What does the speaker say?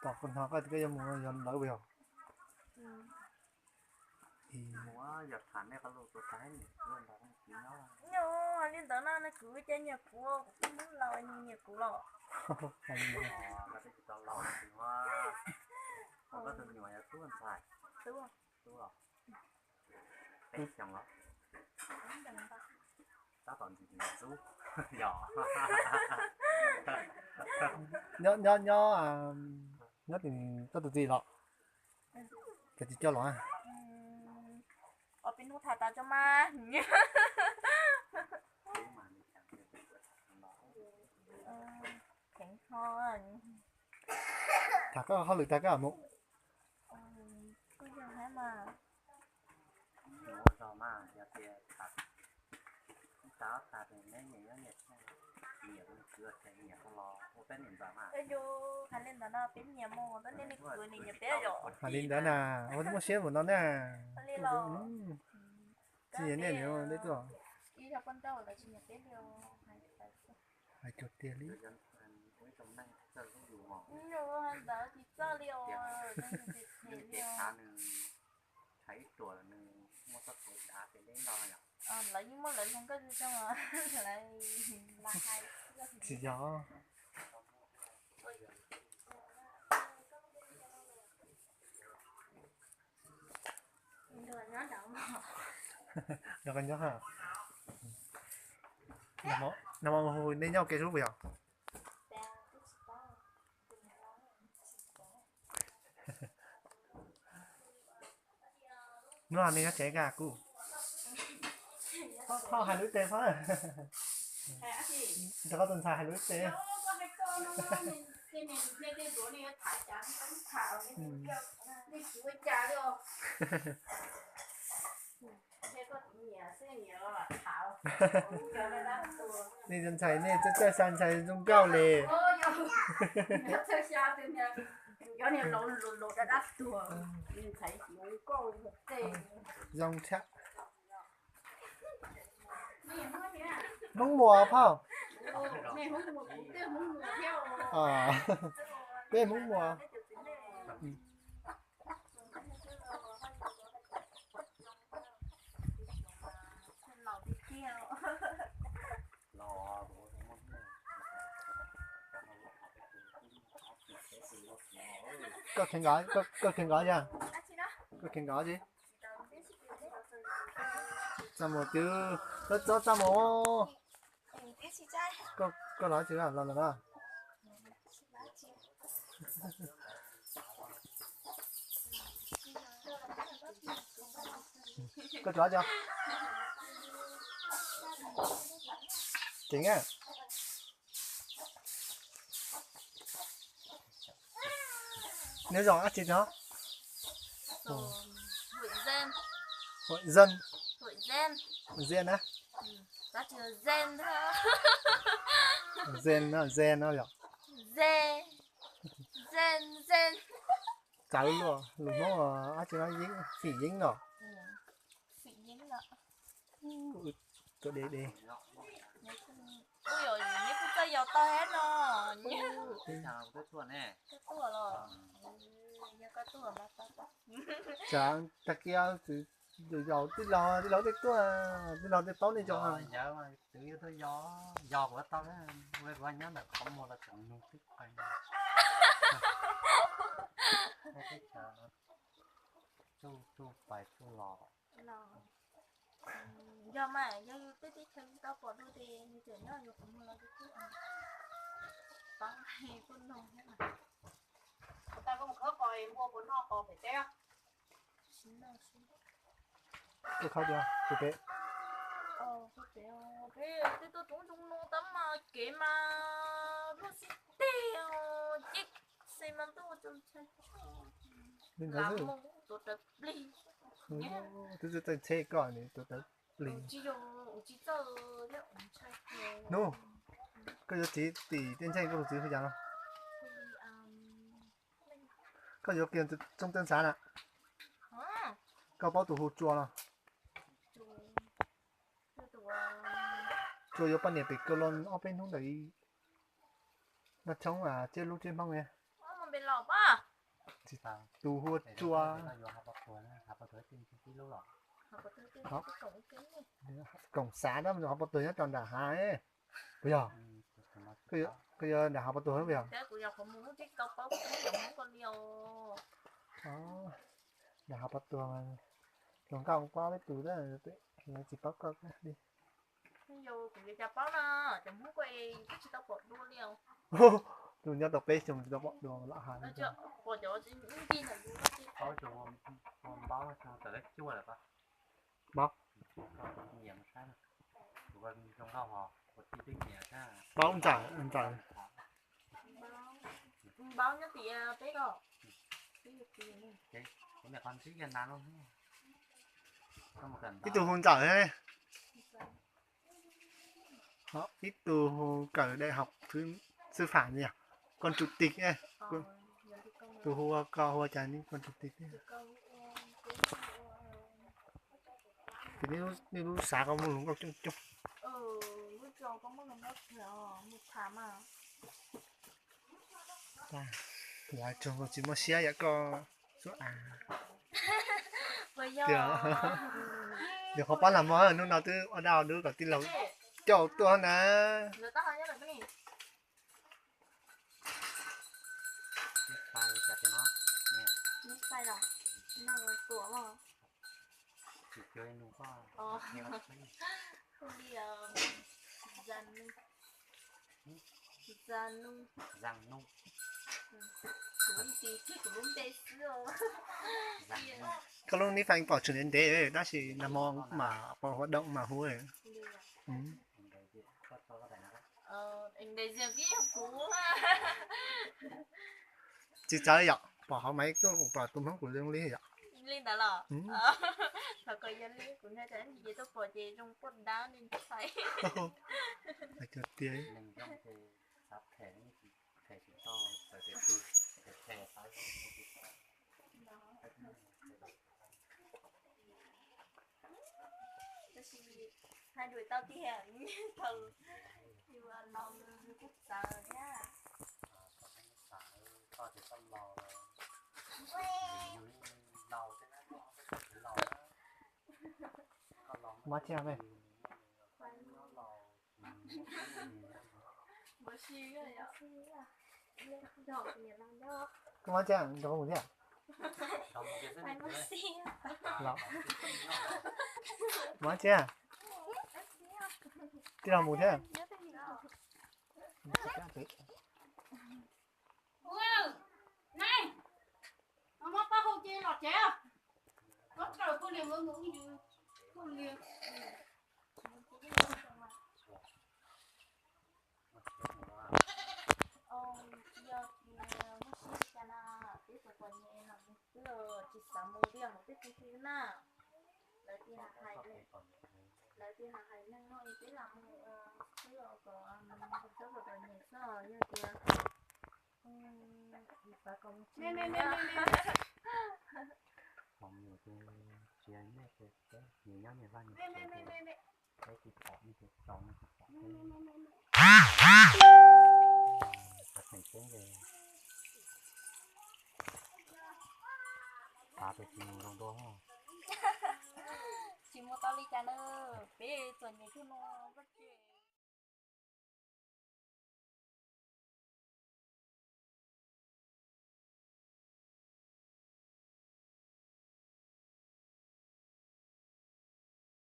Tom koj hnov koj tias koj yuav mus yog lawv puas yog? Yog tham nej qhov lus tus tais nyob li ntawd no, kuv ces nyiam kuv, kuv twb laus nyiam kuv los. Koj tus me nyuam yog tub ntxhais? Tub. Tub los? Peb xyoos los? Tab tom ntxub yog. Nyob nyob nyob tim koj tus txiv los? Cov tsis coj los? Os, peb hnub tham tas tso mas. Tham koj hauj lwm tag koj mus. Kuj yog hab mas. Ua zog mas yog tias tham ib tag ob tag ces neb nyias nyob nyias, nyias tus kwv ces nyias los ua peb niam ntxawm mas. Peb yus hais li ntawd no peb nyias mus, tab nej li kwv nyias peb yom. Hais li ntawd na, ua muaj siab mus no na. Li los. Tsis nyiam nej nws deb tuaj. Ib zog poj nrauj lawv tsis nyiam peb li. Hais cuag tiag li. Ntawd tsis txawj li os. Nws tes tes li os. Nws ib ruam nws muaj txoj kev dav pem deb ntau no yom. Lawv yeej muaj lawv hluas nkauj zoo zoo, lawv lam hais. Tsis yog. Nyob nyob, nag hmo hu nej nyob ua ke sub puas yog? Hnub no nej nyob tsev koj kuj, koj hais lus ib teg pab, rau koj tus ntxhais hais lus ib teg. Nej ntxhais nej txawj txawj xa ntxhais zoo nkauj li. Zoo thiab. Hmoob Muas phauj. Peb Hmoob Muas. Koj kheev nkov, koj kheev nkov yog? Koj kheev nkov tsis? Txaj muag twb, txob txaj muag. Koj los tsis los lawm na? Koj tsuav cov ceev a. Neb zos dab tsi no? Huam Zan. Zan na? Zan no, Zan no yog? Txawv luaj, lus Hmoob dab tsi no, yeeb, fim yeeb no. Tuaj de de. Neb kuj txawj yaus tau hab no. Teb chaws twb tuaj ne. Twb tuaj los. Yog koj tuaj mas tau tau. Tsam tag kis yaus tij laug, tij laug tej tuaj, tij laug tej paub nej cov. Yog mas twb yuav tuaj yog, yog kuv tau, kuv nyob ntawm qhov muag los tseem nug twb pais. Teb chaws tsuj tsuj pais tsuj los. Yog mas yog yus tej teb chaws tau pom dua ces yus tseem nyob yus qhov muag los twb twb. Pab kuj noog thiab mas. Kuv tas koj mus khawb qos npua puas noj qos pem teb? Koj khawb tias tus pem. Peb tuaj roob zoo no tab mas kev mas luaj xib teg, ces xis mas ntuj ua rau ntshai. Li ntawd xwb. Tuav rawv plig. Twb txawj txheb koj tuav rawv plig. Tsis yog, tsis txawj thiab ntshai. Hnub koj yuav txiv tim tej ntseeg koj tus txiv hu cas no? Koj yuav kiag tsooj teb ntxav na. Koj paub tus hu Tsua no? Tsua yuav poj niam pem Kaus Loo ob peb hnub ntawd. Noj tshoob tsiab lub tsiab hmoob ne. Pem los pab. Tus hu ua Tsua. Koom xav na, hauv pov tuag nyob rau nram hav. Puas yog? Koj yog nram hav pov tuag puas yog? Nram hav pov tuag, hluas nkauj kuab peb tus, tsis paub koj li. Tus nyob tau peb xyoo tsis tau pom dua lawm hais. Paub ntxawm, ntxawm. Ib tug hu ntxawm, ib tug hu kawm đại học sư phạm, con chủ tịch, tus hu ua, koj hu ua cas con chủ tix. Ces nej lub xav koj muaj hluas nkauj coob coob. Yav tsoog tsis muaj siab yam koj xub av. Yog qhov pab lag mog, hnub no twb ua dab ua dub kom tij laug coj tuaj na. Koj lub nib fais pom tseem ntev ntev tab sis nag hmo mas pom hua doom mas hu. Tsis txawv yom, pom hauv mas tuaj pom tus Hmoob kuv zoo li yom. Tiag. Tab sis hais lus tau tiag, thaum yus laus yus kuj txawv thiab. Mob thiab ne. Koj mob thiab, nrog kuv mus thiab. Mob thiab, tij laug mus thiab. Yog tias muaj siab li cas no peb tus poj niam los mus xwb, tsis xav mus liaj mus teb tsis xwb na. Lawv tias hais, lawv tias hais neeg no es peb los mus xwb kom txhob pom poj niam xwb, yog tias Tsis mus tau li cas na, peb txom nyem thiab no.